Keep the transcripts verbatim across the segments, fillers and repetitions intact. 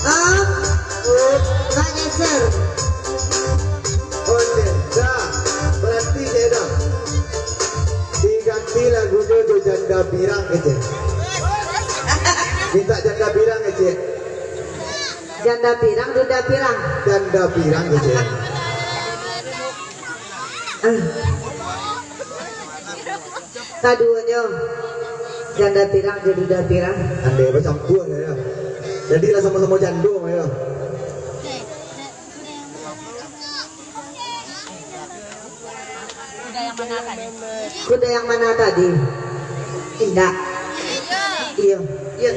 Ah, Pak Geser. Onde, dah. Berarti je dah. Diganti lagunyo jo Janda Pirang kecek. Minta Janda Pirang kecek. Janda Pirang, Duda Pirang. Janda Pirang kecek. Ah. Kaduonyo, Janda Pirang jo Duda Pirang. Andai bacampua lah yo. Jadilah samo-samo jando lah yo. Kuda yang mana tadi? Kuda yang mana tadi? Indak. Iyo. Iyo.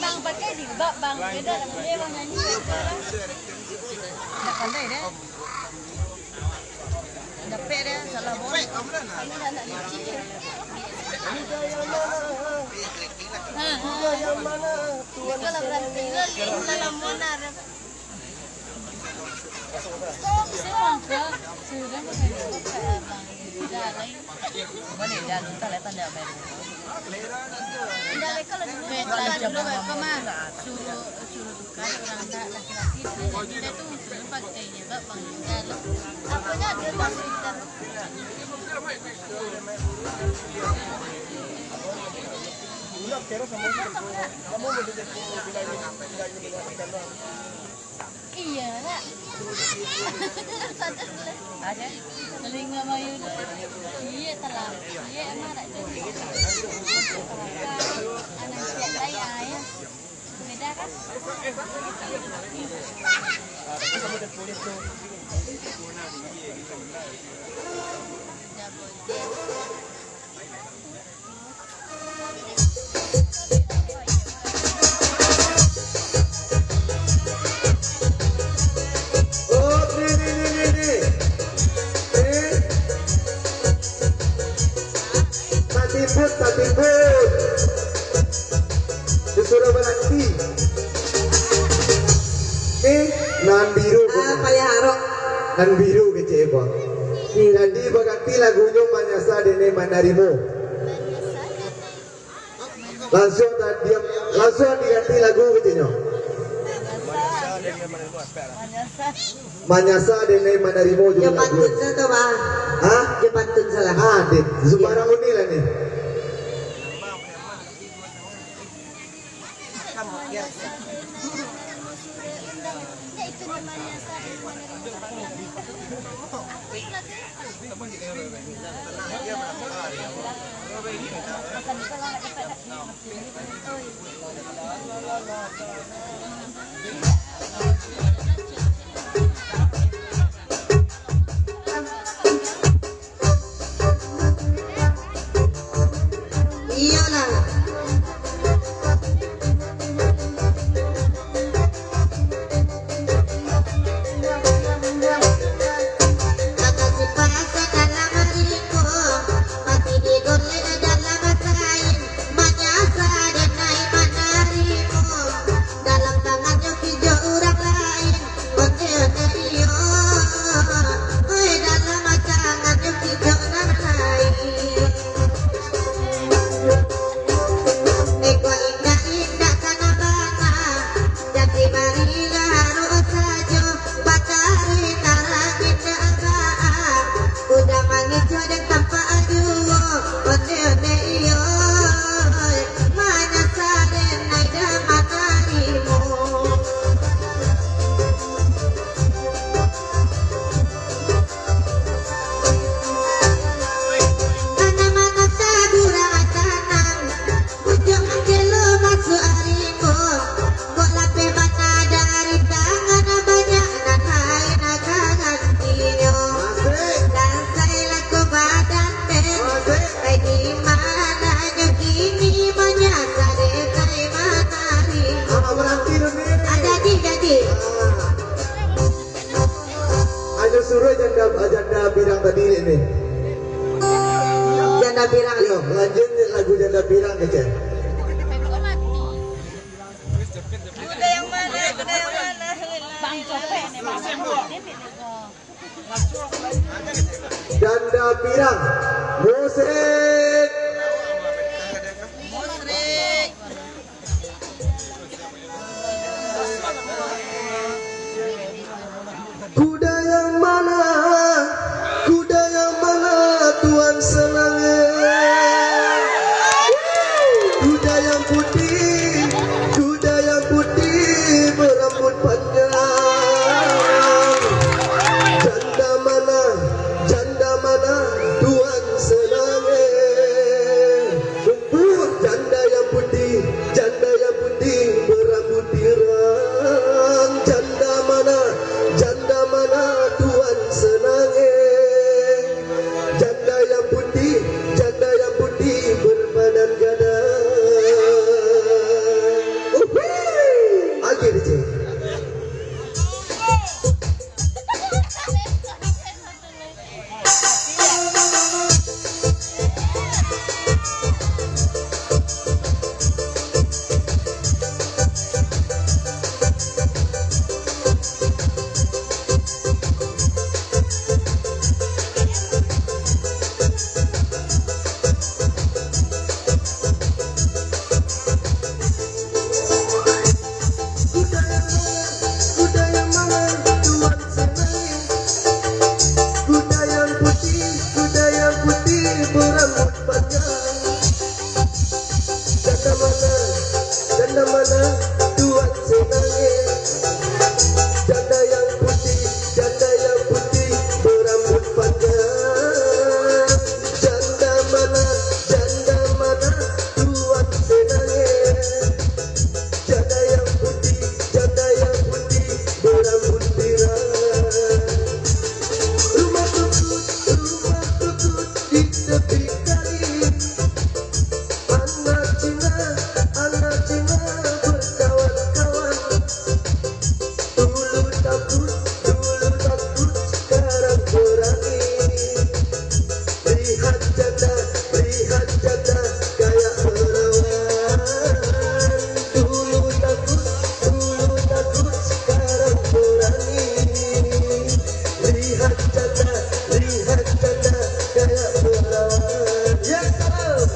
Bang, pakai jilbab, Bang. Beda lah, boleh Bang nyanyi, beda lah. Ndak pandai deh. Dapek deh, salah boy. Ini dah nak licin. Ha, ha. Kalau berarti lo, Lin, dalam Monar. Iyo lah. Sadar lah. Ada. Telinga Mayu tu. Iyo, telah. Iyo, emang tak jadi. Anak siap lain, ah, ya. Beda kan? Oh, ni, ni, ni, ni, ni. Eh? Tatiput, tatiput. Disuruh baranti. Eh, nan biru ko. Ah, payah arok. Nan biru kecek ko. Biru. Jadi, baganti lagunyo Manyasa Dene Manarimo. Lansuang ta-, diam, lansuang diganti lagu keceknyo. Manyasa Dene Manarimo. Yo, judul lagu. Pantun sato, Bang. Hah? Yo, pantun salah. Ah, deh. Sembarang uni lah ni. Iyolah. Janda Pirang. Yo, lanjuik lagu Janda Pirang, kecil. Kuda yang mana? Kuda yang mana? Bang Copet nih, Bang Copet. Janda Pirang. Musik. Musik. Kuda yang mana, kuda yang mana Tuan senangi? Kuda yang putih, kuda yang putih berambut panjang. Janda mana, janda mana Tuan senangi? Buah janda yang putih, janda yang putih berambut pirang. Janda mana, janda mana Tuan senangi? Janda yang putih, janda yang putih berbadan gadang. Uhuy! Akhir je. Kuda yang mana, kuda yang mana Tuan senangi? Kuda yang putih, kuda yang putih berambut panjang. Janda mana, janda mana Tuan senangi? Janda yang putih, janda yang putih berambut panjang. Janda mana, janda mana Tuan senangi? Janda yang putih, janda yang putih berambut pirang. Rumah tukut, rumah tukut di tepi kali. Anak Cina, anak Cina berkawan-kawan. Dulu takut, dulu takut, sekarang berani. Lihat janda, lihat janda, kayak perawan. Dulu takut, dulu takut, sekarang berani. Lihat janda, lihat janda, kayak perawan. Ya, salam.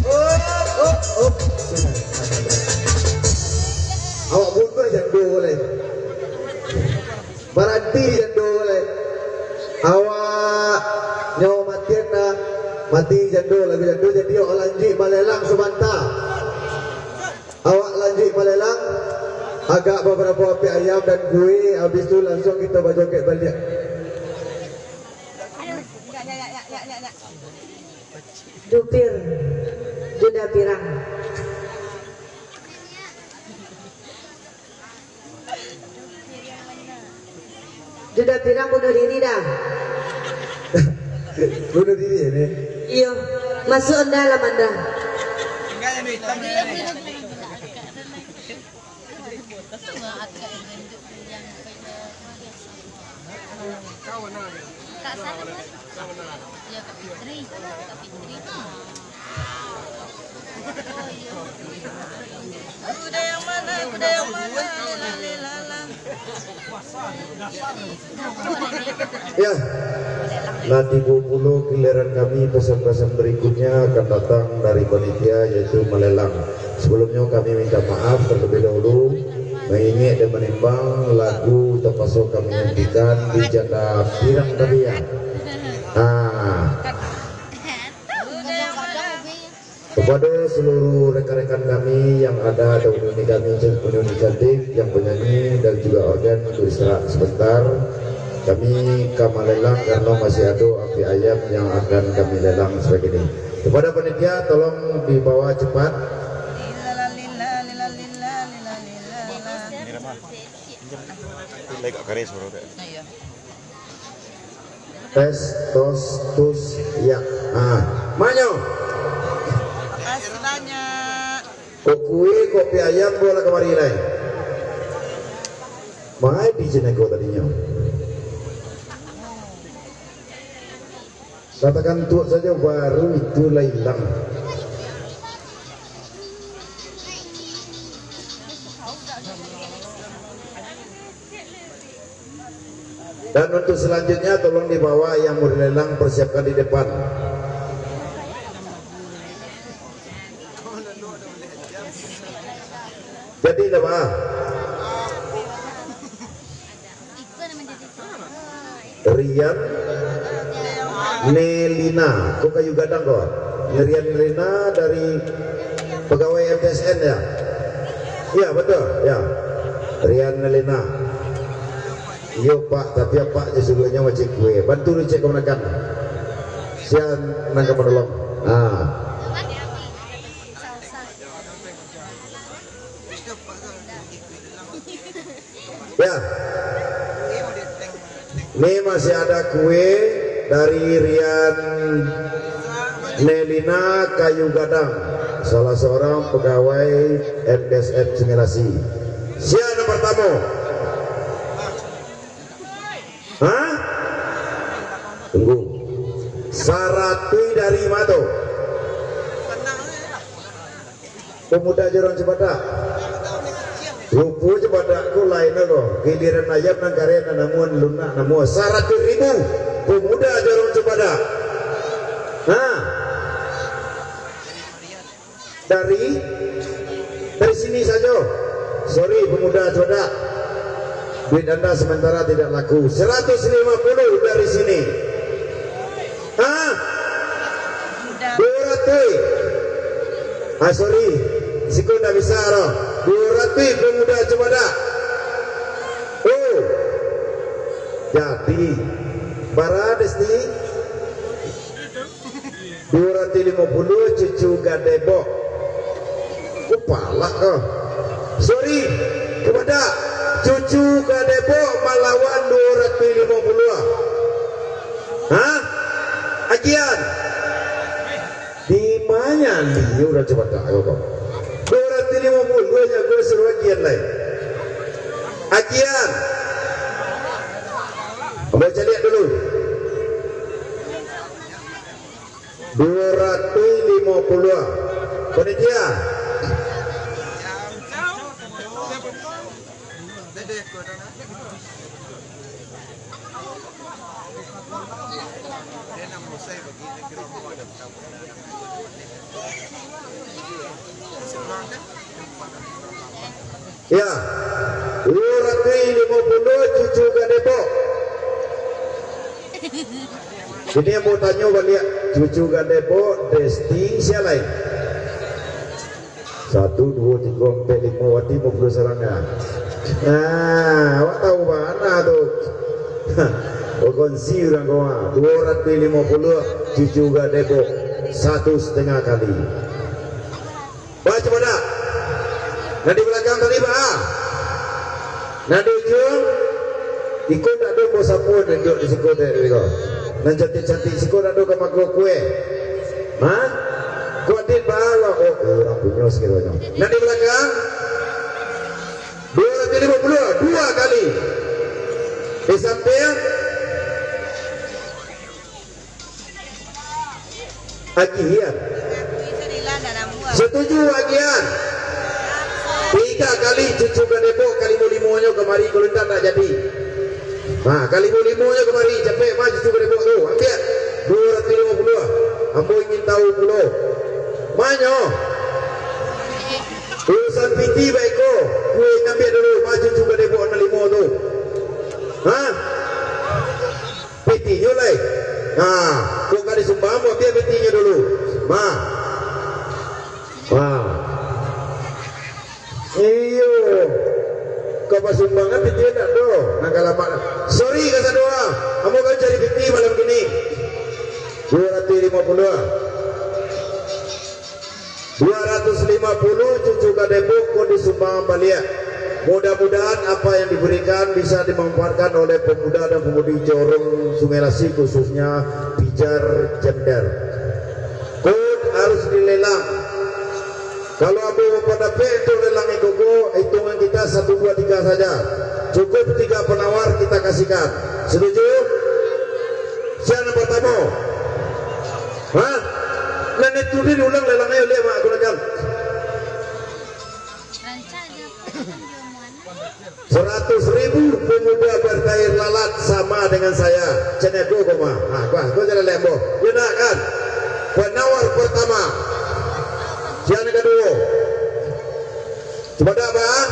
Oh, oh, oh. Sudah. Awak bunuah jando boleh. Baranti jando lai. Awak nyawa matian dah. Mati jando, lagu jando, jadi awak lanjuik malelang sabanta. Awak lanjuik malelang, agak babarapo apik ayam dan kue, habis tu langsuang kito bajoget baliak. Dupir, Janda Pirang. Janda Pirang bunuh diri dah. Bunuh diri ya, ni? Iyo, masuak anda lah, Manda. Kak Salim kan? Iya, Kak Fitri. Kak Fitri. Oh, iya. Kuda yang mana? Kuda yang mana? Lela, lela. Ya, lah tibo pulo giliran kami, pesan-pesan berikutnya akan datang dari panitia, yaitu malelang. Sebelumnya kami minta maaf terlebih dahulu, mangingek dan manimbang lagu terpaksa kami hentikan di Janda Pirang tadi, ya. Ah. Kepada seluruh rekan-rekan kami yang ada, dan unit kami, unit cantik, yang penyanyi dan juga organ untuk istirahat sebentar. Kami ka malelang karena masih ada apik ayam yang akan kami lelang sebagainya. Kepada panitia, tolong dibawa cepat. Agak kareh suaro tu. Nah, iya. Tes, tos, tus, ya. Ah, manyo? Makasih banyak. Kok kue, kok pi ayam, bola kamari lai. Mai di sini kau tadinyo. Katakan tuak saja, baru itu lah hilang. Dan untuk selanjutnya, tolong dibawa yang mau dilelang, persiapkan di depan. Jadi, dah, Pak? Rian Nelina, ko Kayu Gadang ko. Rian Nelina dari pegawai M T S N, ya? Iya, betul, ya. Rian Nelina. Iyo, Pak, tapi apak je suruahnyo macik kue. Bantu lu cek kamanakan. Sian nan ka manolong. Ah. Ya. Ni masih ada kue dari Rian Nelina Kayu Gadang, salah seorang pegawai M T S N Sungai Lasi. Sia nan partamo? Hah? Tunggu. Saratuih dari ma tu? Pemuda Jorong Cubadak. Rupo Cubadak ko lain ko. Giliran ayam nan kareh nan namuah, lunak namuah. Saratuih ribu. Pemuda Jorong Cubadak. Ha. Dari, dari sini sajo. Sorry, Pemuda Cubadak. Duit anda sementara tidak laku. Seratus lima puluh dari sini. Ha? Duo ratuih. Ah, sorry. Siko ndak bisa doh. Duo ratuih Pemuda Cubadak. Oh. Jadi, bara Desti? Duo ratuih limo puluah Cucu Gadebok. Ko palak ko. Sorry. Cubadak. Cucu Gadebok malawan duo ratuih limo puluah. Ha? Agian. Di ma nyo urang Cubadak ko? Duo ratuih limo puluah jago suruah agian lai. Agian. Ambo caliak dulu. Duo ratuih limo puluah. Panitia. Ya, duo ratuih limo puluah Cucu Gadebok. Kini ambo tanyo baliak, Cucu Gadebok, Desti, sia lai? Satu, duo, tigo, ampek, limo, wati limo puluah sarangan. Nah, awak tahu bana tu. Bakonsi urang ko, ah. Duo ratuih limo puluah, Cucu Gadebok, satu setengah kali. Baca pada. Nan di balakang tadi, ba? Nan di ujuang, iko ndak ado bos apo nan duduak di siko tadi ko. Nan cantik-cantik siko ndak ado ka makan kue. Ha? Kuatin bala, oh, urang punyo sakironyo. Nan di balakang, duo ratuih limo puluah, dua kali. Di sampiang, agian. Setuju, agian. Tiga kali Cucu Gadebok, kalimo-limonyo kamari, kalau indak, tak jadi. Nah, kalimo-limonyo kamari, capek mah Cucu Gadebok tu. Ambiak. Duo ratuih limo puluah. Ambo ingin tahu pulo. Manyo? Urusan piti baiko. Kue ambiak dulu, mah Cucu Gadebok nan limo tu. Ha? Pitinyo lai. Ha, kok ka disumbang, ambiak pitinyo dulu. Ma. Ha. Iyo. Ka pasumbangan pitinyo ndak ado. Nan ka lamak. Sorry, kasadonyo. Ambo ka cari piti malam kini. Duo ratuih limo puluah. Duo ratuih limo puluah Cucu Gadebok ko disumbang baliak. Mudah-mudahan apa yang diberikan bisa dimanfaatkan oleh pemuda dan pemudi Jorong Sungai Lasi, khususnya Pijar Jender. Kot harus dilelang. Kalau ambo bapandapat untuk lelang iko ko, hitungan kita satu, dua, tiga saja. Cukup tiga penawar kita kasihkan. Setuju? Sia nan pertama? Hah? Nan itu diulang lelangnyo, liek mak gunakan. Rancak je, apa kan dia mau anak. Seratus ribu pemuda bertair lalat sama dengan saya. Cene ko koma. Ha, kuah, ko jalan lembo. Yo nak kan? Penawar pertama. Sia nan kaduo? Cubadak, Bang.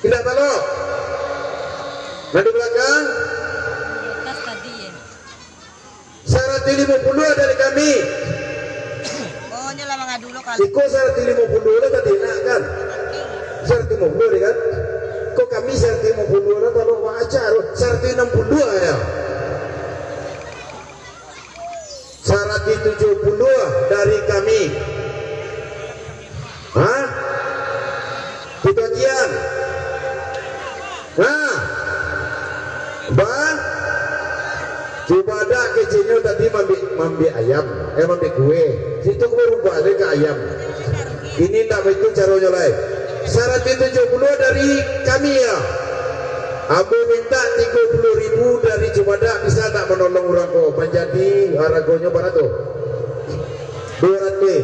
Indak balok. Nan di belakang? Saratuih limo puluah dari kami. Oh, nyo lah mangadu lo kali. Iko saratuih limo puluah lo tadi nak kan? Saratuih limo puluah tadi kan? Ko kami saratuih limo puluah lo, kalau mak acar saratuih anam puluah yo. Saratuih tujuah puluah dari kami. Hah? Kito agiah. Nah. Ba. Cubadak kecenyo tadi mambiak, mambiak ayam, eh, mambiak kue. Situ kue rubah deh ka ayam. Ini ndak baitu caronyo lai. Saratuih tujuah puluah dari kami yo. Ambo mintak tigo puluah ribu dari Cubadak, bisa ndak manolong urang ko? Manjadi haragonyo bara tu? Duo ratuih.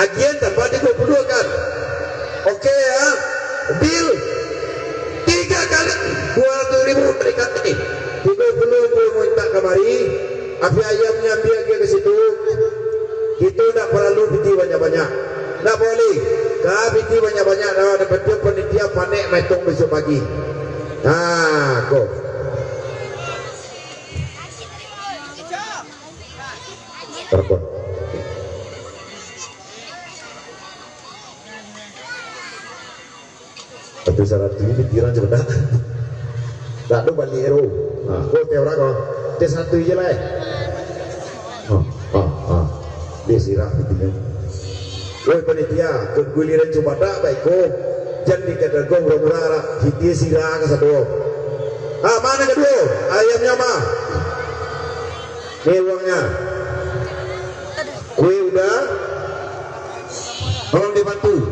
Agian tambah tigo puluah kan? Oke yo. Deal. Tigo kali duo ratuih ribu dari kami. Tigo puluah ambo mintak kamari. Api ayamnyo ambiak ka situ. Kito ndak paralu pitih banyak-banyak. Ndak paralu. Ka pitih banyak-banyak, ndak, ndak pantiang panitia panek maetong bisuak pagi. Nah, ko. Telepon. Tapi saratuih ni pikiran cuma dah. Dah tu balik ero. Ha, ko teh urang ko. Teh saratuih je lah, eh. Ha, ha, ha. Dia sirah gitu kan. Woi panitia, kun guliran Cubadak baik ko. Jan dikatakan murah-murah lah. Dia sirah ka satu. Ha, mana kedua? Ayamnya mah. Ni uangnya. Kue udah. Tolong dibantu.